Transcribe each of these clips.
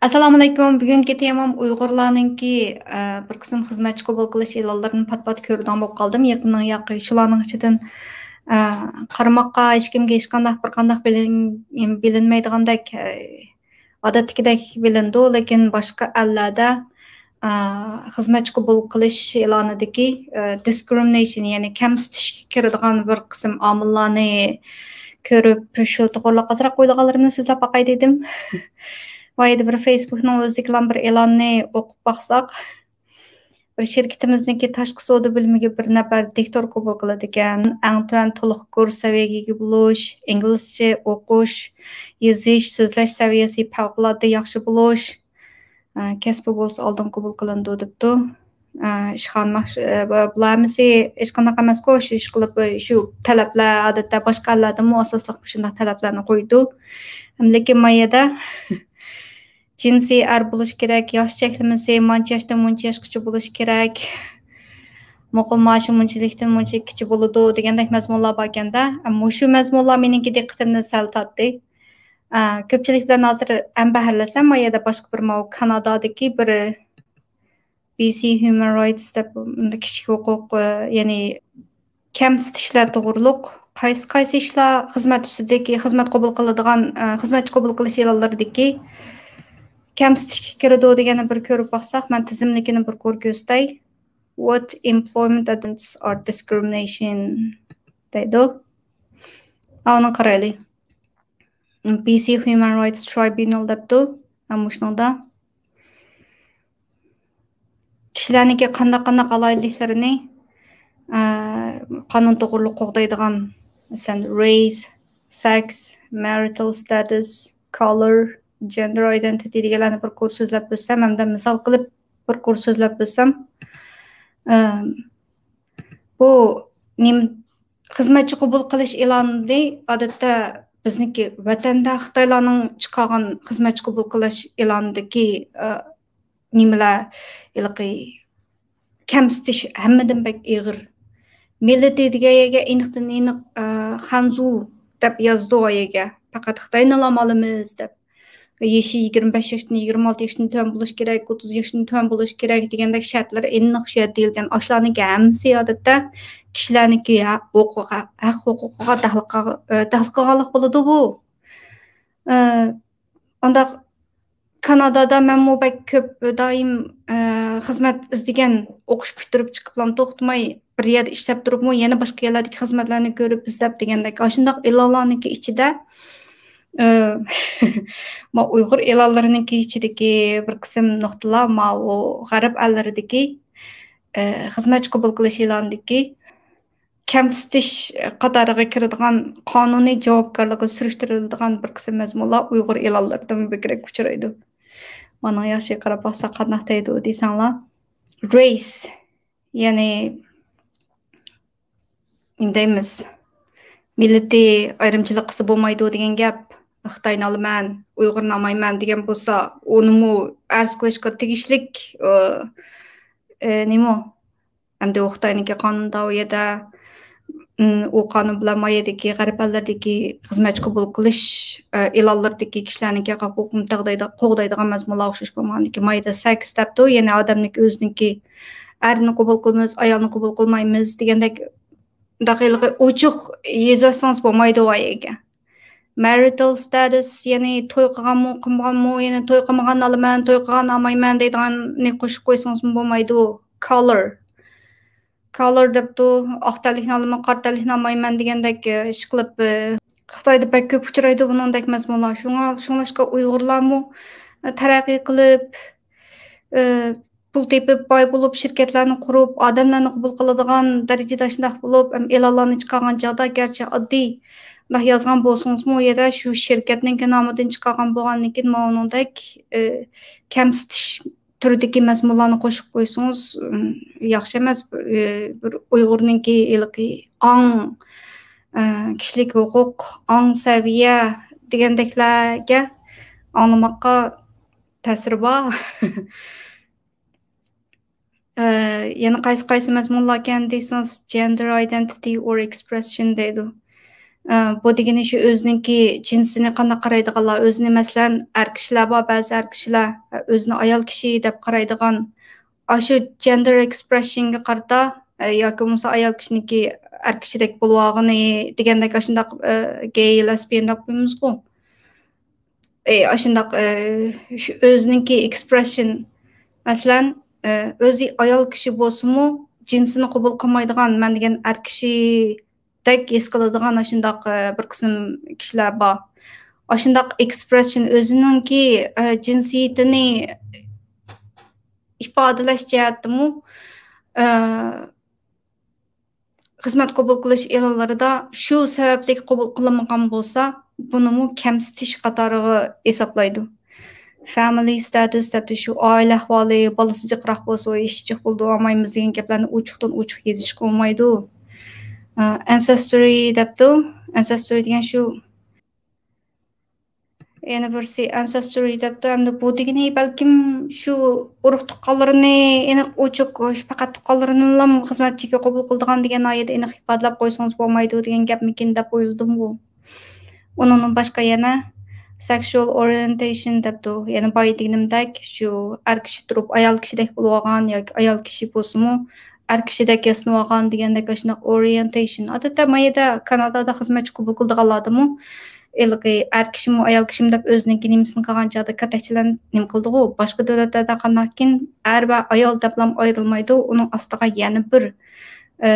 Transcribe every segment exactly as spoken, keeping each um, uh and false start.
ئەسسالامۇئەلەيكۇم. بۈگۈنكى تېمام ئۇيغۇرلارنىڭكى، ئە، بىر قىسىم خىزمەتچى قوبۇل قىلىش ئېلانلىرىنى پات-پات كۆرىدىغان بولۇپ قالدىم. يېقىننىڭ ياقى شۇلارنىڭ ئىچىدىن، ئە، قارىماققا ھېچكىمگە ھېچقانداق بىر قانداق بىلىن-، بىلىنمەيدىغاندەك، ئە، ئادەتتىكىدەك بىلىنىدۇ، لېكىن باشقا ئەللەردە، ئە، خىزمەتچى قوبۇل قىلىش ئېلانىدىكى، ئە، دىسكرىمىنېيشن، يەنى كەمسىتىشكە كىرىدىغان بىر قىسىم ئامىللارنى كۆرۈپ، شۇ توغرىلىق ئازراق ئويلىغانلىرىمنى سۆزلەپ باقاي دېدىم. ۋە يەنە بىر فېيسبۇكنىڭ ئۆزىدىكىلا بىر ئېلاننى ئوقۇپ باقساق، بىر شىركىتىمىزنىڭكى تاشقى سودا بۆلۈمىگە بىر نەپەر دىكتور قوبۇل قىلىدىكەن. ئەڭ تۆۋەن تولۇق كۇرس سەۋىيەگە ئىگە بولۇش، ئىنگلىزچە ئوقۇش، يېزىش، سۆزلەش سەۋىيەسى پەۋقۇلئاددە ياخشى بولۇش، ئە، كەسپى بولسا ئالدىن قوبۇل قىلىنىدۇ دەپتۇ. ئە، ئىشخان مەخ-، ئە، بۇ-، بۇلار ھەممىسى ھېچقانداق ئەمەسكۇ، شۇ ئىشقىلىپ، ئە، شۇ تەلەپلەر ئادەتتە باشقا ئەللەردىمۇ ئاساسلىق مۇشۇنداق تەلەپلەرنى قويىدۇ. لېكىن ما يەردە جىنسىي ئەر بولۇش كېرەك، ياش چەكلىمىسى مانچە ياشتىن مۇنچە ياشقىچە بولۇش كېرەك، مۇقىم مائاشى مۇنچىلىكتىن مۇنچىلىككىچە بولىدۇ دېگەندەك مەزمۇنلار باركەندە، مۇشۇ مەزمۇنلار مېنىڭكى دىققىتىمنى سەل تارتتى. ئە، كۆپچىلىك بىلەن ھازىر ھەمبەھىرلەشسەم، ما يەردە باشقا بىر ماۋۇ كانادادىكى بىر بى سى Human Rights دەپ بۇنداق كىشىلىك ھوقۇق، ئە، يەنى كەمسىتىشلەر توغرۇلۇق قايسى، قايسى ئىشلار خىزمەت ئۈستىدىكى، خىزمەت قوبۇل قىلىدىغان، ئە، خىزمەتچى قوبۇل قىلىش ئېلانلىرىدىكى كەمسىتىشكە كىرىدۇ دېگەننى بىر كۆرۈپ باقساق، مەن تىزىملىكىنى بىر كۆرۈپ كۆرسىتەي. What employment agents are discrimination دەيدۇ. ئاۋۇنى قارايلى. بى سى Human Rights Tribunal دەپتۇ. مانا مۇشۇنىڭدا كىشىلەرنىڭكى قانداق، قانداق ئالاھىدىلىكلىرىنى، ئە، قانۇن توغرۇلۇق قوغدايدىغان، مەسىلەن، race, sex, marital status, color, gender identity دېگەنلەرنى بىر قۇر سۆزلەپ ئۆتسەم، ھەمدە مىسال قىلىپ بىر قۇر سۆزلەپ ئۆتسەم، ئە، بۇ نېمە، خىزمەتچى قوبۇل قىلىش ئېلانى ئادەتتە بىزنىڭكى ۋەتەندە خىتايلارنىڭ چىقارغان خىزمەتچى قوبۇل قىلىش ئېلانىدىكى، ئە، نېمىلەر، ھېلىقى كەمسىتىش ھەممىدىن بەك ئېغىر. مىللىتى دېگەن يەرگە ئېنىقتىن ئېنىق، ئە، خەنزۇ دەپ يازىدۇ ئۇ يەرگە. پەقەت خىتاينىلا ئالىمىز دەپ. يېشى يىگىرمە بەش ياشتىن، يىگىرمە ئالتە ياشتىن تۆۋەن بولۇش كېرەك، ئوتتۇز ياشتىن تۆۋەن بولۇش كېرەك دېگەندەك شەرتلەر ئېنىق شۇ يەردە دېيىلگەن. ئاشۇلارنىڭكى ھەممىسى ئادەتتە كىشىلەرنىڭكى ھە-، ھوقۇقى، ھەق ھوقۇقىغا دەخلى قىلغا-، ئە، دەخلى قىلغانلىق بولىدۇ بۇ. ئە، ئانداق كانادادا مەنمۇ بەك كۆپ دائىم، ئە، خىزمەت ئىزدىگەن، ئوقۇش پۈتتۈرۈپ چىقىپلا توختىماي بىر يەردە ئىشلەپ تۇرۇپمۇ يەنە باشقا يەرلەردىكى خىزمەتلەرنى كۆرۈپ ئىزدەپ دېگەندەك ئاشۇنداق ئېلانلارنىڭكى ئىچىدە، ئە، ما ئۇيغۇر ئېلانلىرىنىڭكى ئىچىدىكى بىر قىسىم نۇقتىلار ماۋۇ غەرب ئەللىرىدىكى، ئە، خىزمەتچى قوبۇل قىلىش ئېلانىدىكى كەمسىتىش قاتارىغا كىرىدىغان قانۇنىي جاۋابكارلىققا سۈرۈشتۈرۈلىدىغان بىر قىسىم مەزمۇنلار ئۇيغۇر ئېلانلىرىدىمۇ بۆكرەك ئۇچرايدۇ. مانا ياخشى قاراپ باقساق قانداق دەيدۇ دېسەڭلار. Race، يەنى نېمە دەيمىز، مىللىتى ئايرىمچىلىق قىلسا بولمايدۇ دېگەن گەپ. خىتاينى ئالىمەن، ئۇيغۇرنى ئالمايمەن دېگەن بولسا، ئۇنىمۇ ئەرز قىلىشقا تېگىشلىك، ئۇ، ئە، نېمە ئۇ؟ ئەمدى ئۇ خىتاينىڭكى قانۇنىدا ئۇ يەردە، ئىم، ئۇ قانۇن بىلەن ما يەردىكى غەرب ئەللىرىدىكى خىزمەتچى قوبۇل قىلىش، ئە، ئېلانلىرىدىكى كىشىلەرنىڭكى ھەق ھوقۇقىنى تەغدايدا-، قوغدايدىغان مەزمۇنلار ئوخشاش بولمىغاندىكىن، ما يەردە سەكس دەپتۇ، يەنى ئادەمنىڭكى ئۆزىنىڭكى ئەرنى قوبۇل قىلىمىز، ئايالنى قوبۇل قىلمايمىز دېگەندەك، مۇنداق ھېلىقى ئوچۇق يېزىۋەتسىڭىز بولمايدۇ ئۇ يەرگە. Marital status، يەنى توي قىلغانمۇ، قىلمىغانمۇ، يەنى توي قىلمىغاننى ئالىمەن، توي قىلغاننى ئالمايمەن دەيدىغاننى قوشۇپ قويسىڭىزمۇ بولمايدۇ. Color. Color دەپتۇ، ئاق تەنلىكنى ئالىمەن، قارا تەنلىكنى ئالمايمەن دېگەندەك، ئىشقىلىپ، خىتايدا بەك كۆپ ئۇچرايدۇ بۇنىڭدەك مەزمۇنلار. شۇڭا، شۇڭلاشقا ئۇيغۇرلارمۇ تەرەققىي قىلىپ، پۇل تېپىپ، باي بولۇپ، شىركەتلەرنى قۇرۇپ، ئادەملەرنى قوبۇل قىلىدىغان دەرىجىدە شۇنداق بولۇپ، ئەم، ئېلانلارنى چىقارغان چاغدا گەرچە ئاددىي مۇنداق يازغان بولسىڭىزمۇ، ئۇ يەردە شۇ شىركەتنىڭكى نامىدىن چىقارغان بولغاندىكىن، ماۋۇنىڭدەك، ئى، كەمسىتىش تۈرىدىكى مەزمۇنلارنى قوشۇپ قويسىڭىز، ئىم، ياخشى ئەمەس. بىر، ئى، بىر ئۇيغۇرنىڭكى ھېلىقى ئاڭ، ئى، كىشىلىك ھوقۇق، ئاڭ سەۋىيە دېگەندەكلەرگە ئاڭلىماققا تەسىرى بار. ئە، يەنە قايسى، قايسى مەزمۇنلاركەن دېسىڭىز، gender identity or expression دەيدۇ. ئە، بۇ دېگىنى شۇ ئۆزىنىڭكى جىنسىنى قانداق قارايدىغانلار، ئۆزىنى، مەسىلەن، ئەر كىشىلەر بار، بەزى ئەر كىشىلەر، ئە، ئۆزىنى ئايال كىشى دەپ قارايدىغان، ئاشۇ جېندېر ئېكسپرېشنغا قارىتا، ئە، ياكى بولمىسا ئايال كىشىنىڭكى ئەر كىشىدەك بولۇۋالغىنى دېگەندەك ئاشۇنداق، ئە، گېي، لېسبىيەن دەپ قويىمىزغۇ. ئە، ئاشۇنداق، ئە، شۇ ئۆزىنىڭكى ئېكسپرېشن، مەسىلەن، ئە، ئۆزى ئايال كىشى بولسىمۇ، جىنسىنى قوبۇل قىلمايدىغان، مەن دېگەن ئەر كىشىدەك ھېس قىلىدىغان ئاشۇنداق، ئە، بىر قىسىم كىشىلەر بار. ئاشۇنداق ئېكسپرېشن ئۆزىنىڭكى، ئە، جىنسىيىتىنى ئىپادىلەش جەھەتتىمۇ، ئە، خىزمەت قوبۇل قىلىش ئېلانلىرىدا شۇ سەۋەبلىك قوبۇل قىلىنمىغان بولسا، بۇنىمۇ كەمسىتىش قاتارىغا ھېسابلايدۇ. فامىلى ستاتۇس دەپتۇ، شۇ ئائىلە ئەھۋالى، بالىسى جىقراق بولسا، ئۇ ئىش جىق بولىدۇ، ئالمايمىز دېگەن گەپلەرنى ئوچۇقتىن ئوچۇق يېزىشقا بولمايدۇ. ئە، ئەنسەستورى دەپتۇ. ئەنسەستورى دېگەن شۇ، يەنە بىرسى ئەنسەستورى دەپتۇ. ئەمدى بۇ دېگىنى بەلكىم شۇ ئۇرۇق تۇغقانلىرىنى ئېنىق ئوچۇق، شۇ پەقەت تۇغقانلىرىنىلا خىزمەتچىگە قوبۇل قىلىدىغان دېگەن ناھىيەدە ئېنىق ئىپادىلەپ قويسىڭىز بولمايدۇ دېگەن گەپمىكىن دەپ ئويلىدىمغۇ. ئۇنىڭدىن باشقا يەنە سېكشۇئال ئورىيېنتېيشن دەپتۇ. يەنە بايا دېگىنىمدەك، شۇ ئەر كىشى تۇرۇپ ئايال كىشىدەك بولۇۋالغان ياكى ئايال كىشى بولسىمۇ ئەر كىشىدەك ياسىنىۋالغان دېگەندەك ئاشۇنداق ئورىيېنتېيشن. ئادەتتە ما يەردە، كانادادا خىزمەتچى قوبۇل قىلىدىغانلاردىمۇ ھېلىقى ئەر كىشىمۇ، ئايال كىشىمۇ دەپ ئۆزىنىڭكى نېمىسىنى قىلغان چاغدا كاتەكچىلەر نېمە قىلىدىغۇ؟ باشقا دۆلەتلەردە قانداقكىن ئەر ۋە ئايال دەپلا ئايرىلمايدۇ، ئۇنىڭ ئاستىغا يەنە بىر، ئە،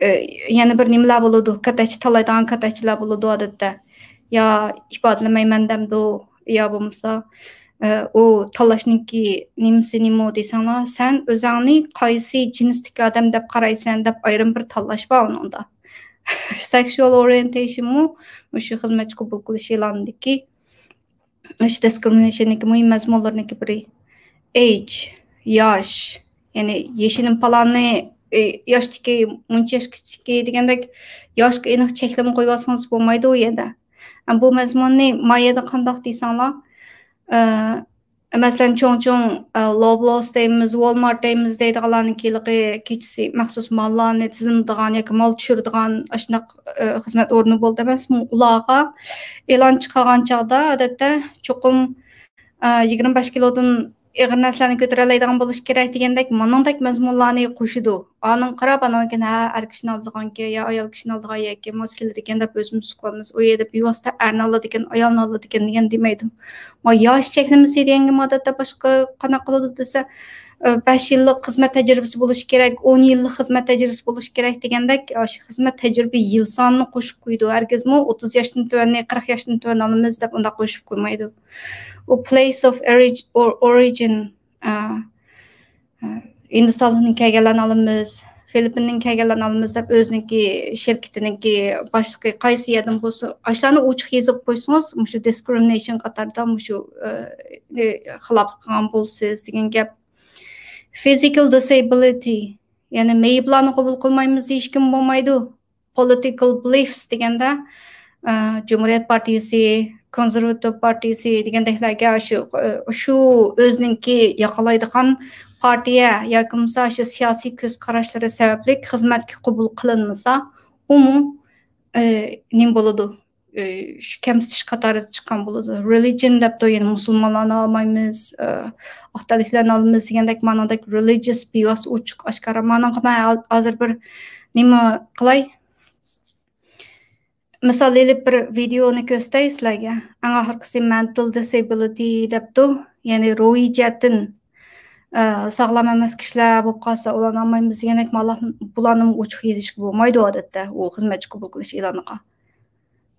ئە، يەنە بىر نېمىلەر بولىدۇ، كاتەكچى تاللايدىغان كاتەكچىلەر بولىدۇ ئادەتتە. يا ئىپادىلىمەيمەن دەمدۇ، يا بولمىسا، ئە، ئۇ تاللاشنىڭكى نېمىسى نېمە دېسەڭلار، سەن ئۆزۈڭنى قايسى جىنستىكى ئادەم دەپ قارايسەن دەپ ئايرىم بىر تاللاش بار ئۇنىڭدا. سېكشۇئال ئورىيېنتېيشنمۇ مۇشۇ خىزمەتچى قوبۇل قىلىش ئېلانىدىكى مۇشۇ دىسكرىمىنېيشننىڭكى مۇھىم مەزمۇنلىرىنىڭكى بىرى. ئېيج، ياش، يەنى يېشىنىڭ پالانى، ئى، ياشتىكى، مۇنچە ياشقىچىكى دېگەندەك ياشقا ئېنىق چەكلىمە قويۇۋالسىڭىز بولمايدۇ ئۇ يەردە. ئەم، بۇ مەزمۇننى ما يەردە قانداق دېسەڭلار، ئە، مەسىلەن، چوڭ-چوڭ، ئە، لوبلوس دەيمىز، ۋالمارت دەيمىز دەيدىغانلارنىڭكى ھېلىقى كېچىسى مەخسۇس ماللارنى تىزىملىتىدىغان ياكى مال چۈشۈرىدىغان ئاشۇنداق، ئە، خىزمەت ئورنى بولدى ئەمەسمۇ؟ ئۇلارغا ئېلان چىقارغان چاغدا، ئادەتتە، چوقۇم، ئە، يىگىرمە بەش كىلودىن ئېغىر نەرسىلەرنى كۆتۈرەلەيدىغان بولۇش كېرەك دېگەندەك، مانىڭدەك مەزمۇنلارنى قوشىدۇ. ئانىڭغا قاراپ، ئانىڭدىن كېيىن، ھە، ئەر كىشىنى ئالىدىغانكەن يا ئايال كىشىنى ئالىدىغان ياكى ماس كېلىدىكەن دەپ ئۆزىمىز ئۇقۇۋالىمىز. ئۇ يەردە بىۋاسىتە ئەرنى ئالىدىكەن، ئايالنى ئالىدىكەن دېگەن دېمەيدۇ. ما ياش چەكلىمىسى دېگەنگە ئادەتتە باشقا قانداق قىلىدۇ دېسە، ئە، بەش يىللىق خىزمەت تەجرىبىسى بولۇشى كېرەك، ئون يىللىق خىزمەت تەجرىبىسى بولۇشى كېرەك دېگەندەك، ئاشۇ خىزمەت تەجرىبە يىل سانىنى قوشۇپ قويىدۇ. ھەرگىزمۇ ئوتتۇز ياشتىن تۆۋەننى، قىرىق ياشتىن تۆۋەن ئالىمىز دەپ ئۇنداق قوشۇپ قويمايدۇ. ئۇ place of orig-، or-، origin، ئە، ئە، ھىندىستاندىن كەلگەنلەرنى ئالىمىز، فىلىپپىندىن كەلگەنلەرنى ئالىمىز دەپ ئۆزىنىڭكى شىركىتىنىڭكى باشلىقى قايسى يەردىن بولسۇن، ئاشۇلارنى ئوچۇق يېزىپ قويسىڭىز، مۇشۇ دىسكرىمىنېيشن قاتارىدا مۇشۇ، ئە، خىلاپلىق قىلغان بولىسىز دېگەن گەپ. فىزىكال دىسابىلىتى، يەنى مېيىپلارنى قوبۇل قىلمايمىز دېيىشكىمۇ بولمايدۇ. پولىتىكال بېلىفس دېگەندە، ئە، جۇمھۇرىيەت پارتىيىسى، كونسېرۋاتىپ پارتىيىسى دېگەندەكلەرگە شۇ، ئە، شۇ ئۆزىنىڭكى ياقلايدىغان پارتىيە ياكى بولمىسا شۇ سىياسىي كۆز قاراشلىرى سەۋەبلىك خىزمەتكە قوبۇل قىلىنمىسا، ئۇمۇ، ئە، نېمە بولىدۇ؟ ئە، شۇ كەمسىتىش قاتارىدا چىققان بولىدۇ. رېلىجىن دەپتۇ، يەنە مۇسۇلمانلارنى ئالمايمىز، ئە، ئاق تەنلىكلەرنى ئالىمىز دېگەندەك مانىدەك رېلىجىس بىۋاسىتە ئوچۇق ئاشكارا. مانىڭغا مەن ھازىر بىر نېمە قىلاي؟ مىسال ئېلىپ بىر ۋىدېئونى كۆرسىتەي سىلەرگە. ئەڭ ئاخىرقىسى مەنتال دىسابىلىتى دەپتۇ. يەنى روھىي جەھەتتىن، ئە، ساغلام ئەمەس كىشىلەر بولۇپ قالسا، ئۇلارنى ئالمايمىز دېگەندەك ماللار، بۇلارنىمۇ ئوچۇق يېزىشقا بولمايدۇ ئادەتتە ئۇ خىزمەتچى قوبۇل قىلىش ئېلانىغا.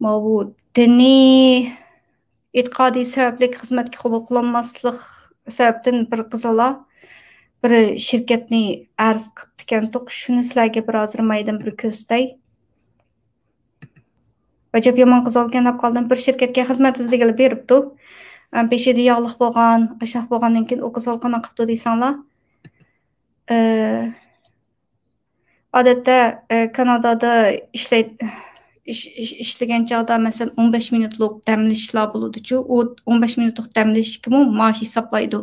ماۋۇ دىنىي ئېتىقادى سەۋەبلىك خىزمەتكە قوبۇل قىلىنماسلىق سەۋەبتىن بىر قىزىللار بىر شىركەتنى ئەرز قىپتىكەنتۇق. شۇنى سىلەرگە بىر ھازىر مايدىن بىر كۆرسىتەي. ئەجەب يامان قىزىلكەن دەپ قالدىم. بىر شىركەتكە خىزمەت ئىزدىگىلى بېرىپتۇ. ئە، بېشىدا ياغلىق بولغان، ئاشاق بولغاندىن كېيىن ئۇ قىزىل قانداق قىپتۇ دېسەڭلار. ئە، ئادەتتە، ئە، كانادادا ئىشلەي-، ئىش-، ئىش-، ئىشلىگەن چاغدا، مەسىلەن، ئون بەش مىنۇتلۇق دەم ئېلىشلار بولىدۇچۇ. ئۇ ئون بەش مىنۇتلۇق دەم ئېلىشكىمۇ مائاش ھېسابلايدۇ.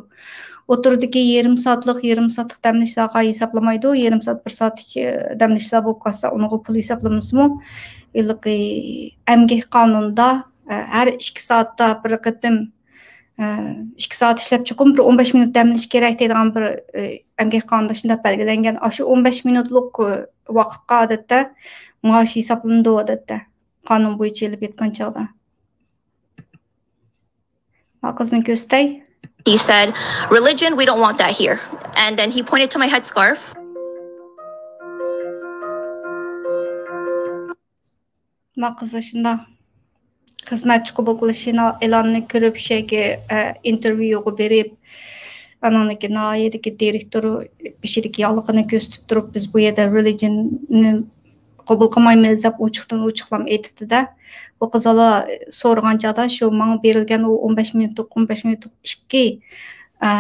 ئوتتۇرىدىكى يېرىم سائەتلىك، يېرىم سائەتلىك دەملىنىشلەرگە ھېسابلىمايدۇ. يېرىم سائەت، بىر سائەتلىك، ئە، دەملىنىشلەر بولۇپ قالسا، ئۇنىڭغا پۇل ھېسابلىمىسىمۇ، ھېلىقى ئەمگەك قانۇنىدا، ئە، ھەر ئىككى سائەتتە بىر قېتىم، ئە، ئىككى سائەت ئىشلەپ چوقۇم بىر ئون بەش مىنۇت دەملىنىش كېرەك دەيدىغان بىر، ئە، ئەمگەك قانۇندا شۇنداق بەلگىلەنگەن. ئاشۇ ئون بەش مىنۇتلۇق، ئە، ۋاقىتقا ئادەتتە مائاش ھېسابلىنىدۇ، ئادەتتە قانۇن بويىچە ئېلىپ ئېيتقان چاغدا. ما قىزنى كۆرسىتەي. He said, "Religion, we don't want that here." And then he pointed to my headscarf. ما قىز شۇنداق خىزمەتچى قوبۇل قىلىش ئېلانىنى كۆرۈپ، شۇ يەرگە، ئە، ئىنتېرۋيۇغا بېرىپ، ئانىڭدىكى ناھىيەدىكى دىرېكتور بېشىدىكى ياغلىقىنى كۆرسىتىپ تۇرۇپ، بىز بۇ يەردە رېلىجىننى قوبۇل قىلمايمىز دەپ ئوچۇقتىن ئوچۇقلام ئېيتىپتۇ-دە. بۇ قىز بالا سورىغان چاغدا شۇ ماڭا بېرىلگەن ئۇ ئون بەش مىنۇتلۇق، ئون بەش مىنۇتلۇق ئىككى، ئە،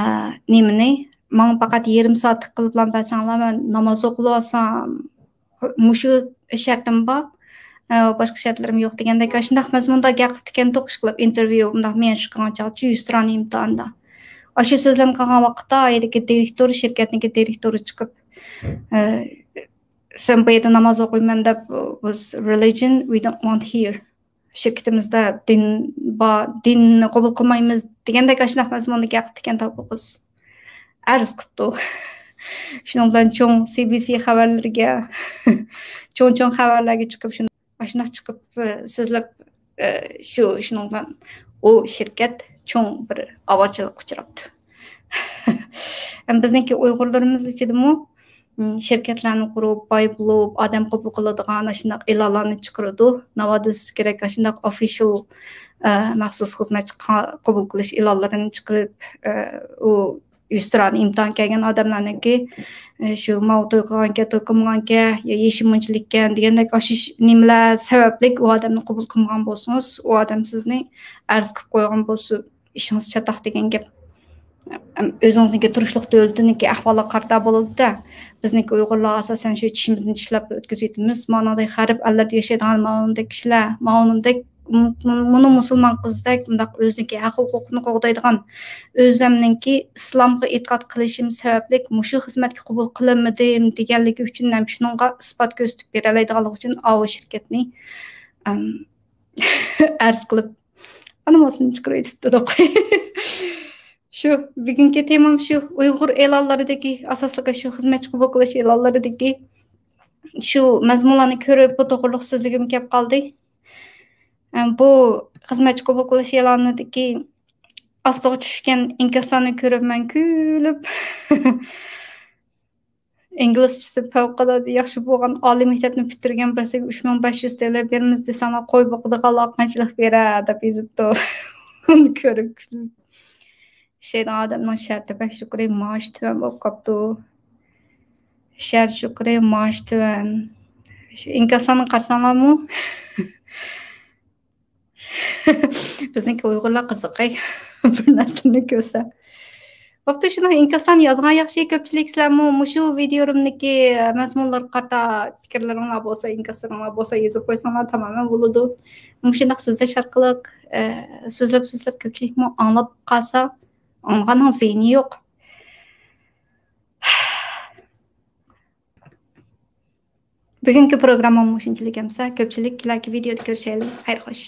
نېمىنى ماڭا پەقەت يېرىم سائەتلىك قىلىپلا بەرسەڭلار، مەن ناماز ئوقۇۋالسام، مۇشۇ شەرتىم بار، ئە، باشقا شەرتلىرىم يوق دېگەندەك، ئاشۇنداق مەزمۇندا گەپ قىپتىكەن توقۇش قىلىپ ئىنتېرۋيۇ، مۇنداق مېڭىشقا قىلغان چاغدا يۈزتۇرانە ئىمتىھاندا. ئاشۇ سۆزلەرنى قىلغان ۋاقىتتا ئايدىكى دىرېكتور، شىركەتنىڭكى دىرېكتورى چىقىپ، ئە، سەن بۇ يەردە ناماز ئوقۇيمەن دەپ، بىز religion we don't want here. شىركىتىمىزدە دىن بار، دىننى قوبۇل قىلمايمىز دېگەندەك ئاشۇنداق مەزمۇندا گەپ قىپتىكەن بۇ قىز. ئەرز قىپتۇ. شۇنىڭ بىلەن چوڭ سى بى سى خەۋەرلىرىگە، چوڭ-چوڭ خەۋەرلەرگە چىقىپ، شۇ-، ئاشۇنداق چىقىپ، ئە، سۆزلەپ، ئە، شۇ، شۇنىڭ بىلەن ئۇ شىركەت چوڭ بىر ئاۋارىچىلىققا ئۇچراپتۇ. ھەم بىزنىڭكى ئۇيغۇرلىرىمىز ئىچىدىمۇ، م، شىركەتلەرنى قۇرۇپ، باي بولۇپ، ئادەم قوبۇل قىلىدىغان ئاشۇنداق ئېلانلارنى چىقىرىدۇ. ناۋادا سىز كېرەك ئاشۇنداق ئوفىشال، ئە، مەخسۇس خىزمەتچى قا-، قوبۇل قىلىش ئېلانلىرىنى چىقىرىپ، ئە، ئۇ يۈزتۇرانە ئىمتىھان كەلگەن ئادەملەرنىڭكى، ئە، شۇ ماۋۇ توي قىلغانكەن، توي قىلمىغانكەن، يا يېشى مۇنچىلىككەن دېگەندەك ئاشۇ ش-، نېمىلەر سەۋەبلىك ئۇ ئادەمنى قوبۇل قىلمىغان بولسىڭىز، ئۇ ئادەم سىزنى ئەرز قىلىپ قويغان بولسا، ئىشىڭىز چاتاق دېگەن گەپ. ئۆزىڭىزنىڭكى تۇرۇشلۇق دۆلىتىنىڭكى ئەھۋالىغا قارىتا بولىدۇ-دە. بىزنىڭكى ئۇيغۇرلار ئاساسەن شۇ چىشىمىزنى چىشلاپ ئۆتكۈزۈۋېتىمىز. مانىڭدەك غەرب ئەللىرىدە ياشايدىغان مانىڭدەك كىشىلەر، مانىڭدەك م-، م-، مۇنۇ مۇسۇلمان قىزدەك مۇنداق ئۆزىنىڭكى ھەق ھوقۇقىنى قوغدايدىغان، ئۆزەمنىڭكى ئىسلامغا ئېتىقاد قىلىشىم سەۋەبلىك مۇشۇ خىزمەتكە قوبۇل قىلىنمىدىم دېگەنلىكى ئۈچۈن ھەم شۇنىڭغا ئىسپات كۆرسىتىپ بېرەلەيدىغانلىقى ئۈچۈن ئاۋۇ شىركەتنى، ئەم، ئەرز قىلىپ، ئانىماسىنى چىقىرىۋېتىپتۇ. شۇ بۈگۈنكى تېمام شۇ ئۇيغۇر ئېلانلىرىدىكى، ئاساسلىقى شۇ خىزمەتچى قوبۇل قىلىش ئېلانلىرىدىكى شۇ مەزمۇنلارنى كۆرۈپ، بۇ توغرىلىق سۆزلىگۈم كەپ قالدى. ئە، بۇ خىزمەتچى قوبۇل قىلىش ئېلانىدىكى ئاستىغا چۈشكەن ئىنكاسلارنى كۆرۈپ مەن كۈلۈپ، ئىنگلىزچىسى پەۋقۇلئاددە ياخشى بولغان، ئالىي مەكتەپنى پۈتتۈرگەن بىرسىگە ئۈچ مىڭ بەش يۈز تىيىن بېرىمىز دېسەڭلار، قوي باقىدىغانلارغا قانچىلىك بېرە دەپ يېزىپتۇ. ئۇنى كۆرۈپ كۈلۈپ. ئىشلەيدىغان ئادەمنىڭ شەرتى بەك يۇقىرى، مائاش تۆۋەن بولۇپ قاپتۇ. شەرت يۇقىرى، مائاش تۆۋەن. شۇ ئىنكاسلارنى قارىساڭلارمۇ؟ بىزنىڭكى ئۇيغۇرلار قىزىق، ھەي. بىر نەرسىنى كۆرسە. بوپتۇ، شۇنداق ئىنكاسلارنى يازغان ياخشى. كۆپچىلىك سىلەرمۇ مۇشۇ ۋىدىيولىرىمدىكى مەزمۇنلارغا قارىتا پىكىرلىرىڭلار بولسا، ئىنكاسلىرىڭلار بولسا يېزىپ قويساڭلار تامامەن بولىدۇ. مۇشۇنداق سۆزلەش ئارقىلىق، ئە، سۆزلەپ، سۆزلەپ كۆپچىلىكمۇ ئاڭلاپ قالسا، ئاڭلىغاننىڭ زىيىنى يوق. بۈگۈنكى پروگراممام مۇشۇنچىلىك ئەمىسە، كۆپچىلىك كېلەركى ۋىدىيودا كۆرۈشەيلى. خەير خوش.